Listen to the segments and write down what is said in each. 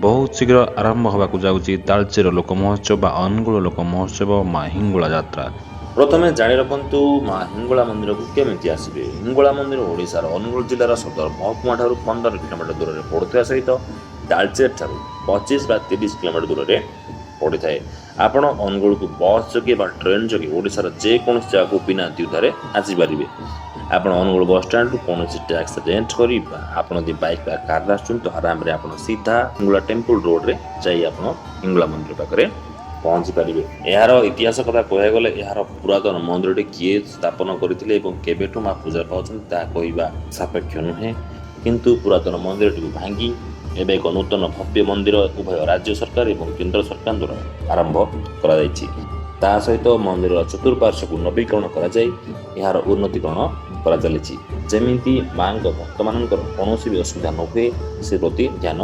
ବହୁତ ଶୀଘ୍ର ଆରମ୍ଭ ହେବାକୁ ଯାଉଛି ତାଳଚେର ଲୋକ ମହୋତ୍ସବ ବା ଅନୁଗୁଳ ଲୋକ ମହୋତ୍ସବ ମା ହିଙ୍ଗୁଳା ଯାତ୍ରା। ପ୍ରଥମେ ଜାଣି ରଖନ୍ତୁ, ମା ହିଙ୍ଗୁଳା ମନ୍ଦିରକୁ କେମିତି ଆସିବେ। ହିଙ୍ଗୁଳା ମନ୍ଦିର ଓଡ଼ିଶାର ଅନୁଗୁଳ ଜିଲ୍ଲାର ସଦର ମହକୁମା ଠାରୁ 15 କିଲୋମିଟର ଦୂରରେ ପଡ଼ୁଥିବା ସହିତ ତାଳଚେର ଠାରୁ 25 ବା 30 କିଲୋମିଟର ଦୂରରେ ପଡ଼ିଥାଏ। ଆପଣ ଅନୁଗୁଳକୁ ବସ୍ ଯୋଗେ ବା ଟ୍ରେନ୍ ଯୋଗେ ଓଡ଼ିଶାର ଯେକୌଣସି ଜାଗାକୁ ବିନା ଦ୍ୱିଧାରେ ଆସିପାରିବେ। ଆପଣ ଅନୁଗୁଳ ବସ୍ ଷ୍ଟାଣ୍ଡରୁ କୌଣସି ଟ୍ୟାକ୍ସି ରେଣ୍ଟ କରି ବା ଆପଣ ଯଦି ବାଇକ୍ ବା କାରରେ ଆସୁଛନ୍ତି, ତ ଆରାମରେ ଆପଣ ସିଧା ହିଙ୍ଗୁଳା ଟେମ୍ପଲ ରୋଡ଼ରେ ଯାଇ ଆପଣ ହିଙ୍ଗୁଳା ମନ୍ଦିର ପାଖରେ ପହଞ୍ଚି ପାରିବେ। ଏହାର ଇତିହାସ କଥା କହିବାକୁ ଗଲେ, ଏହାର ପୁରାତନ ମନ୍ଦିରଟି କିଏ ସ୍ଥାପନ କରିଥିଲେ ଏବଂ କେବେଠୁ ମା ପୂଜା ପାଉଛନ୍ତି, ତାହା କହିବା ସାପେକ୍ଷ ନୁହେଁ। କିନ୍ତୁ ପୁରାତନ ମନ୍ଦିରଟିକୁ ଭାଙ୍ଗି ଏବେ ଏକ ନୂତନ ଭବ୍ୟ ମନ୍ଦିର ଉଭୟ ରାଜ୍ୟ ସରକାର ଏବଂ କେନ୍ଦ୍ର ସରକାର ଦ୍ୱାରା ଆରମ୍ଭ କରାଯାଇଛି। ତା ସହିତ ମନ୍ଦିରର ଚତୁଃପାର୍ଶ୍ୱକୁ ନବୀକରଣ କରାଯାଇ ଏହାର ଉନ୍ନତିକରଣ କରାଚାଲିଛି। ଯେମିତି ମାଙ୍କ ଭକ୍ତମାନଙ୍କର କୌଣସି ବି ଅସୁବିଧା ନ ହୁଏ, ସେ ପ୍ରତି ଧ୍ୟାନ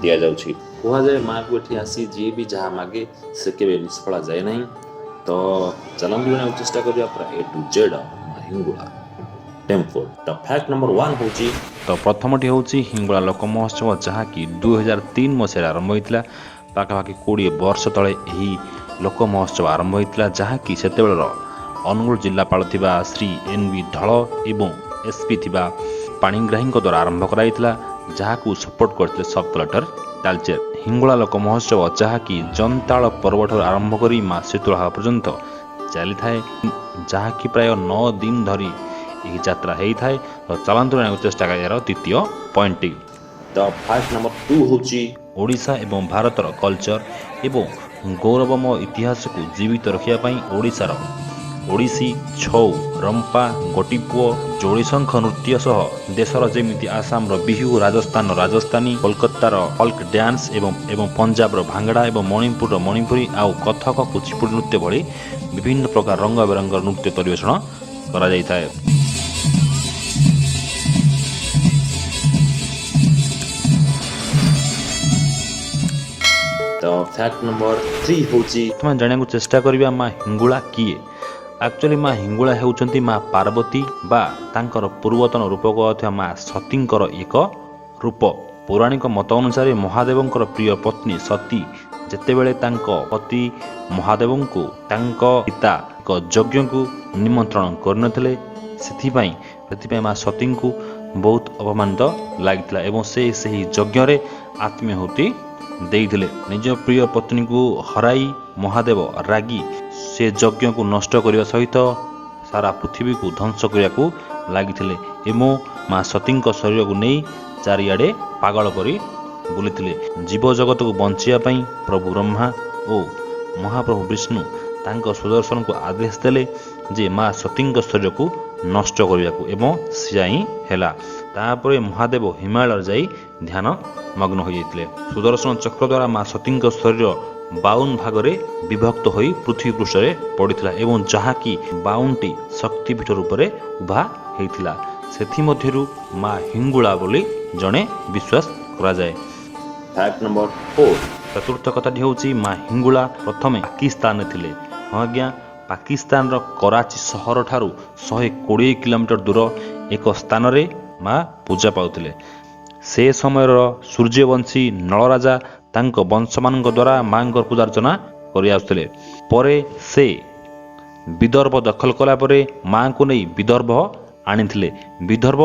ଦିଆଯାଉଛି। କୁହାଯାଏ, ମାଆକୁ ଏଠି ଆସି ଯିଏ ବି ଯାହା ମାଗେ, ସେ କେବେ ନିଷ୍ଫଳା ଯାଏ ନାହିଁ। ତ ଚାଲନ୍ତୁ ଜଣିବାକୁ ଚେଷ୍ଟା କରିବା ପୁରା ଏ ଟୁ ଜେଡ୍ ମା ହିଙ୍ଗୁଳା ଟେମ୍ପଲ। ତ ଫ୍ୟାକ୍ଟ ନମ୍ବର 1 ହେଉଛି, ତ ପ୍ରଥମଟି ହେଉଛି ହିଙ୍ଗୁଳା ଲୋକ ମହୋତ୍ସବ, ଯାହାକି 2003 ମସିହାରେ ଆରମ୍ଭ ହୋଇଥିଲା। ପାଖାପାଖି 20 ବର୍ଷ ତଳେ ଏହି ଲୋକ ମହୋତ୍ସବ ଆରମ୍ଭ ହୋଇଥିଲା, ଯାହାକି ସେତେବେଳର ଅନୁଗୁଳ ଜିଲ୍ଲାପାଳ ଥିବା ଶ୍ରୀ ଏନ୍ ବି ଧଳ ଏବଂ ଏସ୍ ପି ଥିବା ପାଣିଗ୍ରାହୀଙ୍କ ଦ୍ୱାରା ଆରମ୍ଭ କରାଯାଇଥିଲା, ଯାହାକୁ ସପୋର୍ଟ କରିଥିଲେ ସବ୍ କଲେକ୍ଟର ତାଳଚେର। ହିଙ୍ଗୁଳା ଲୋକ ମହୋତ୍ସବ, ଯାହାକି ଜନ୍ତାଳ ପର୍ବଠାରୁ ଆରମ୍ଭ କରି ମା ଶୀତଳା ହେବା ପର୍ଯ୍ୟନ୍ତ ଚାଲିଥାଏ, ଯାହାକି ପ୍ରାୟ 9 ଦିନ ଧରି ଏହି ଯାତ୍ରା ହେଇଥାଏ। ତ ଚାଲନ୍ତୁ ଜାଣିବାକୁ ଚେଷ୍ଟା କରିବା ଏହାର ଦ୍ୱିତୀୟ ପଏଣ୍ଟଟି। ତ ଫ୍ୟାକ୍ଟ ନମ୍ବର 2 ହେଉଛି, ଓଡ଼ିଶା ଏବଂ ଭାରତର କଲଚର ଏବଂ ଗୌରବମୟ ଇତିହାସକୁ ଜୀବିତ ରଖିବା ପାଇଁ ଓଡ଼ିଶାର ଓଡ଼ିଶୀ, ଛଉ, ରମ୍ପା, ଗୋଟିପୁଅ, ଯୋଡ଼ିଶଙ୍ଖ ନୃତ୍ୟ ସହ ଦେଶର ଯେମିତି ଆସାମର ବିହୁ, ରାଜସ୍ଥାନର ରାଜସ୍ଥାନୀ, କୋଲକାତାର ଫଲ୍କ ଡ୍ୟାନ୍ସ ଏବଂ ପଞ୍ଜାବର ଭାଙ୍ଗଡ଼ା ଏବଂ ମଣିପୁରର ମଣିପୁରୀ ଆଉ କଥକ, କୁଚିପୁଡ଼ି ନୃତ୍ୟ ଭଳି ବିଭିନ୍ନ ପ୍ରକାର ରଙ୍ଗ ବେରଙ୍ଗର ନୃତ୍ୟ ପରିବେଷଣ କରାଯାଇଥାଏ। ତ ଫ୍ୟାକ୍ଟ ନମ୍ବର 3 ହେଉଛି, ପ୍ରଥମେ ଜାଣିବାକୁ ଚେଷ୍ଟା କରିବା ମା ହିଙ୍ଗୁଳା କିଏ। ଆକ୍ଚୁଆଲି ମା ହିଙ୍ଗୁଳା ହେଉଛନ୍ତି ମା ପାର୍ବତୀ ବା ତାଙ୍କର ପୂର୍ବତନ ରୂପ କୁହାଯାଉଥିବା ମା ସତୀଙ୍କର ଏକ ରୂପ। ପୌରାଣିକ ମତ ଅନୁସାରେ ମହାଦେବଙ୍କର ପ୍ରିୟ ପତ୍ନୀ ସତୀ ଯେତେବେଳେ ତାଙ୍କ ପତି ମହାଦେବଙ୍କୁ ତାଙ୍କ ପିତା ଏକ ଯଜ୍ଞକୁ ନିମନ୍ତ୍ରଣ କରିନଥିଲେ, ସେଥିପାଇଁ ମା ସତୀଙ୍କୁ ବହୁତ ଅପମାନିତ ଲାଗିଥିଲା ଏବଂ ସେ ସେହି ଯଜ୍ଞରେ ଆତ୍ମାହୁତି ଦେଇଥିଲେ। ନିଜ ପ୍ରିୟ ପତ୍ନୀକୁ ହରାଇ ମହାଦେବ ରାଗି ସେ ଯଜ୍ଞକୁ ନଷ୍ଟ କରିବା ସହିତ ସାରା ପୃଥିବୀକୁ ଧ୍ୱଂସ କରିବାକୁ ଲାଗିଥିଲେ ଏବଂ ମା ସତୀଙ୍କ ଶରୀରକୁ ନେଇ ଚାରିଆଡ଼େ ପାଗଳ ପରି ବୁଲିଥିଲେ। ଜୀବଜଗତକୁ ବଞ୍ଚିବା ପାଇଁ ପ୍ରଭୁ ବ୍ରହ୍ମା ଓ ମହାପ୍ରଭୁ ବିଷ୍ଣୁ ତାଙ୍କ ସୁଦର୍ଶନକୁ ଆଦେଶ ଦେଲେ ଯେ ମା ସତୀଙ୍କ ଶରୀରକୁ ନଷ୍ଟ କରିବାକୁ ଏବଂ ସେୟା ହିଁ ହେଲା। ତାପରେ ମହାଦେବ ହିମାଳୟରେ ଯାଇ ଧ୍ୟାନ ମଗ୍ନ ହୋଇଯାଇଥିଲେ। ସୁଦର୍ଶନ ଚକ୍ର ଦ୍ୱାରା ମା ସତୀଙ୍କ ଶରୀର 52 ଭାଗରେ ବିଭକ୍ତ ହୋଇ ପୃଥିବୀ ପୃଷ୍ଠରେ ପଡ଼ିଥିଲା ଏବଂ ଯାହାକି 52ଟି ଶକ୍ତିପୀଠ ରୂପରେ ଉଭା ହେଇଥିଲା। ସେଥିମଧ୍ୟରୁ ମା ହିଙ୍ଗୁଳା ବୋଲି ଜଣେ ବିଶ୍ୱାସ କରାଯାଏ। ଫ୍ୟାକ୍ଟ ନମ୍ବର 4, ଚତୁର୍ଥ କଥାଟି ହେଉଛି, ମା ହିଙ୍ଗୁଳା ପ୍ରଥମେ ପାକିସ୍ତାନରେ ଥିଲେ। ହଁ ଆଜ୍ଞା, ପାକିସ୍ତାନର କରାଚି ସହରଠାରୁ 120 କିଲୋମିଟର ଦୂର ଏକ ସ୍ଥାନରେ ମା ପୂଜା ପାଉଥିଲେ। ସେ ସମୟର ସୂର୍ଯ୍ୟବଂଶୀ ନଳରାଜା ତାଙ୍କ ବଂଶମାନଙ୍କ ଦ୍ୱାରା ମାଙ୍କର ପୂଜାର୍ଚ୍ଚନା କରିଆସୁଥିଲେ। ପରେ ସେ ବିଦର୍ଭ ଦଖଲ କଲା ପରେ ମାଙ୍କୁ ନେଇ ବିଦର୍ଭ ଆଣିଥିଲେ। ବିଦର୍ଭ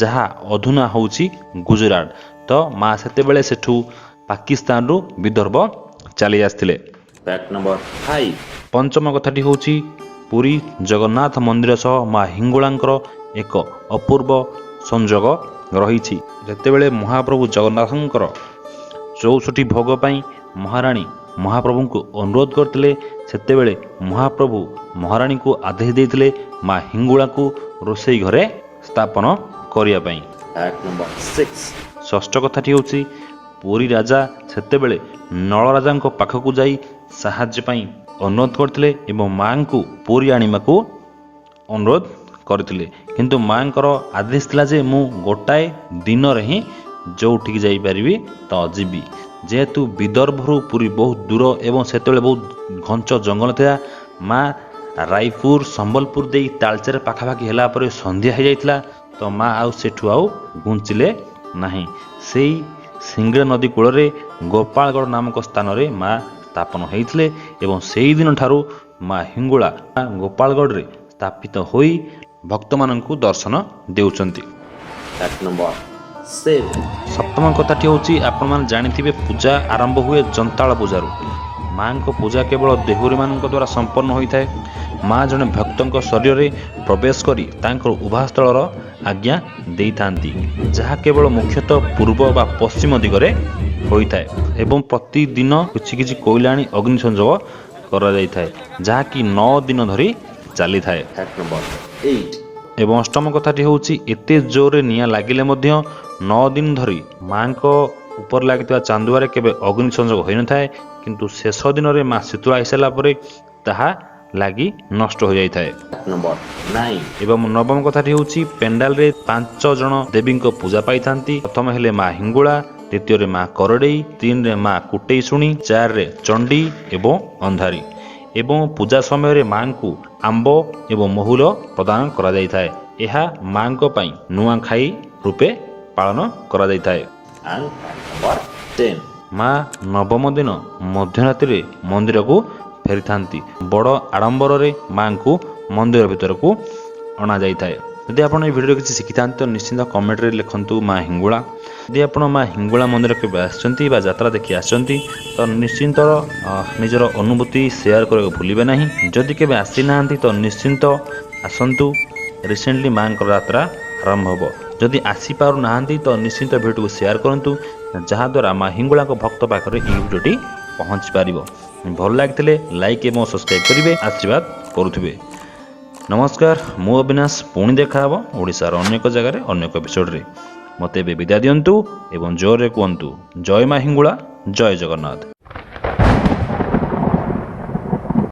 ଯାହା ଅଧୁନା ହେଉଛି ଗୁଜୁରାଟ। ତ ମା ସେତେବେଳେ ସେଠୁ ପାକିସ୍ତାନରୁ ବିଦର୍ଭ ଚାଲି ଆସିଥିଲେ। ଫ୍ୟାକ୍ଟ ନମ୍ବର 5, ପଞ୍ଚମ କଥାଟି ହେଉଛି, ପୁରୀ ଜଗନ୍ନାଥ ମନ୍ଦିର ସହ ମା ହିଙ୍ଗୁଳାଙ୍କର ଏକ ଅପୂର୍ବ ସଂଯୋଗ ରହିଛି। ଯେତେବେଳେ ମହାପ୍ରଭୁ ଜଗନ୍ନାଥଙ୍କର 64 ଭୋଗ ପାଇଁ ମହାରାଣୀ ମହାପ୍ରଭୁଙ୍କୁ ଅନୁରୋଧ କରିଥିଲେ, ସେତେବେଳେ ମହାପ୍ରଭୁ ମହାରାଣୀଙ୍କୁ ଆଦେଶ ଦେଇଥିଲେ ମା ହିଙ୍ଗୁଳାକୁ ରୋଷେଇ ଘରେ ସ୍ଥାପନ କରିବା ପାଇଁ। ଫ୍ୟାକ୍ଟ ନମ୍ବର 6, ଷଷ୍ଠ କଥାଟି ହେଉଛି, ପୁରୀ ରାଜା ସେତେବେଳେ ନଳରାଜାଙ୍କ ପାଖକୁ ଯାଇ ସାହାଯ୍ୟ ପାଇଁ ଅନୁରୋଧ କରିଥିଲେ ଏବଂ ମାଙ୍କୁ ପୁରୀ ଆଣିବାକୁ ଅନୁରୋଧ କରିଥିଲେ। କିନ୍ତୁ ମାଙ୍କର ଆଦେଶ ଥିଲା ଯେ ମୁଁ ଗୋଟାଏ ଦିନରେ ହିଁ ଯେଉଁଠିକି ଯାଇପାରିବି ତ ଯିବି। ଯେହେତୁ ବିଦର୍ଭରୁ ପୁରୀ ବହୁତ ଦୂର ଏବଂ ସେତେବେଳେ ବହୁତ ଘଞ୍ଚ ଜଙ୍ଗଲ ଥିଲା, ମା ରାୟପୁର, ସମ୍ବଲପୁର ଦେଇ ତାଳଚେର ପାଖାପାଖି ହେଲା ପରେ ସନ୍ଧ୍ୟା ହେଇଯାଇଥିଲା। ତ ମା ଆଉ ସେଠୁ ଆଉ ଘୁଞ୍ଚିଲେ ନାହିଁ। ସେଇ ସିଙ୍ଗଡ଼ା ନଦୀ କୂଳରେ ଗୋପାଳଗଡ଼ ନାମକ ସ୍ଥାନରେ ମା ସ୍ଥାପନ ହୋଇଥିଲେ ଏବଂ ସେଇଦିନଠାରୁ ମା ହିଙ୍ଗୁଳା ଗୋପାଳଗଡ଼ରେ ସ୍ଥାପିତ ହୋଇ ଭକ୍ତମାନଙ୍କୁ ଦର୍ଶନ ଦେଉଛନ୍ତି। Fact number 7. ସପ୍ତମ କଥାଟି ହେଉଛି, ଆପଣମାନେ ଜାଣିଥିବେ, ପୂଜା ଆରମ୍ଭ ହୁଏ ଯନ୍ତାଳ ପୂଜାରୁ। ମାଙ୍କ ପୂଜା କେବଳ ଦେହୁରୀମାନଙ୍କ ଦ୍ୱାରା ସମ୍ପନ୍ନ ହୋଇଥାଏ। ମା ଜଣେ ଭକ୍ତଙ୍କ ଶରୀରରେ ପ୍ରବେଶ କରି ତାଙ୍କର ଉଭାସ୍ଥଳର ଆଜ୍ଞା ଦେଇଥାନ୍ତି, ଯାହା କେବଳ ମୁଖ୍ୟତଃ ପୂର୍ବ ବା ପଶ୍ଚିମ ଦିଗରେ ହୋଇଥାଏ ଏବଂ ପ୍ରତିଦିନ କିଛି କିଛି କୋଇଲା ଆଣି ଅଗ୍ନି ସଂଯୋଗ କରାଯାଇଥାଏ, ଯାହାକି 9 ଦିନ ଧରି ଚାଲିଥାଏ। Fact number 8. ଏବଂ ଅଷ୍ଟମ କଥାଟି ହେଉଛି, ଏତେ ଜୋରରେ ନିଆଁ ଲାଗିଲେ ମଧ୍ୟ 9 ଦିନ ଧରି ମାଙ୍କ ଉପରେ ଲାଗିଥିବା ଚାନ୍ଦୁଆରେ କେବେ ଅଗ୍ନି ସଂଯୋଗ ହୋଇନଥାଏ, କିନ୍ତୁ ଶେଷ ଦିନରେ ମା ଶୀତଳା ହେଇସାରିଲା ପରେ ତାହା ଲାଗି ନଷ୍ଟ ହୋଇଯାଇଥାଏ। Fact number 9. ଏବଂ ନବମ କଥାଟି ହେଉଛି, ପେଣ୍ଡାଲରେ ପାଞ୍ଚ ଜଣ ଦେବୀଙ୍କ ପୂଜା ପାଇଥାନ୍ତି। ପ୍ରଥମ ହେଲେ ମା ହିଙ୍ଗୁଳା, ଦ୍ୱିତୀୟରେ ମା କରଡ଼େଇ, ତିନିରେ ମା କୁଟେଇଶୁଣି, ଚାରିରେ ଚଣ୍ଡୀ ଏବଂ ଅନ୍ଧାରୀ। ଏବଂ ପୂଜା ସମୟରେ ମାଙ୍କୁ ଆମ୍ବ ଏବଂ ମହୁଲ ପ୍ରଦାନ କରାଯାଇଥାଏ। ଏହା ମାଙ୍କ ପାଇଁ ନୂଆଖାଇ ରୂପେ ପାଳନ କରାଯାଇଥାଏ। And fact number 10. ମା ନବମ ଦିନ ମଧ୍ୟରାତ୍ରିରେ ମନ୍ଦିରକୁ ଫେରିଥାନ୍ତି। ବଡ଼ ଆଡ଼ମ୍ବରରେ ମାଙ୍କୁ ମନ୍ଦିର ଭିତରକୁ ଅଣାଯାଇଥାଏ। ଯଦି ଆପଣ ଏହି ଭିଡ଼ିଓରେ କିଛି ଶିଖିଥାନ୍ତି, ତ ନିଶ୍ଚିନ୍ତ କମେଣ୍ଟରେ ଲେଖନ୍ତୁ ମା ହିଙ୍ଗୁଳା। ଯଦି ଆପଣ ମା ହିଙ୍ଗୁଳା ମନ୍ଦିର କେବେ ଆସିଛନ୍ତି ବା ଯାତ୍ରା ଦେଖି ଆସିଛନ୍ତି, ତ ନିଶ୍ଚିନ୍ତ ନିଜର ଅନୁଭୂତି ସେୟାର କରିବାକୁ ଭୁଲିବେ ନାହିଁ। ଯଦି କେବେ ଆସିନାହାନ୍ତି, ତ ନିଶ୍ଚିନ୍ତ ଆସନ୍ତୁ। ରିସେଣ୍ଟଲି ମାଙ୍କର ଯାତ୍ରା ଆରମ୍ଭ ହେବ। ଯଦି ଆସିପାରୁନାହାନ୍ତି, ତ ନିଶ୍ଚିନ୍ତ ଭିଡ଼ିଓଟିକୁ ସେୟାର କରନ୍ତୁ, ଯାହାଦ୍ୱାରା ମା ହିଙ୍ଗୁଳାଙ୍କ ଭକ୍ତ ପାଖରେ ଏହି ଭିଡ଼ିଓଟି ପହଞ୍ଚି ପାରିବ। ଭଲ ଲାଗିଥିଲେ ଲାଇକ୍ ଏବଂ ସବସ୍କ୍ରାଇବ୍ କରିବେ, ଆଶୀର୍ବାଦ କରୁଥିବେ। ନମସ୍କାର, ମୁଁ ଅବିନାଶ। ପୁଣି ଦେଖାହେବ ଓଡ଼ିଶାର ଅନ୍ୟ ଏକ ଜାଗାରେ, ଅନ୍ୟ ଏକ ଏପିସୋଡ଼ରେ। ମୋତେ ଏବେ ବିଦାୟ ଦିଅନ୍ତୁ ଏବଂ ଜୋରରେ କୁହନ୍ତୁ, ଜୟ ମା ହିଙ୍ଗୁଳା, ଜୟ ଜଗନ୍ନାଥ।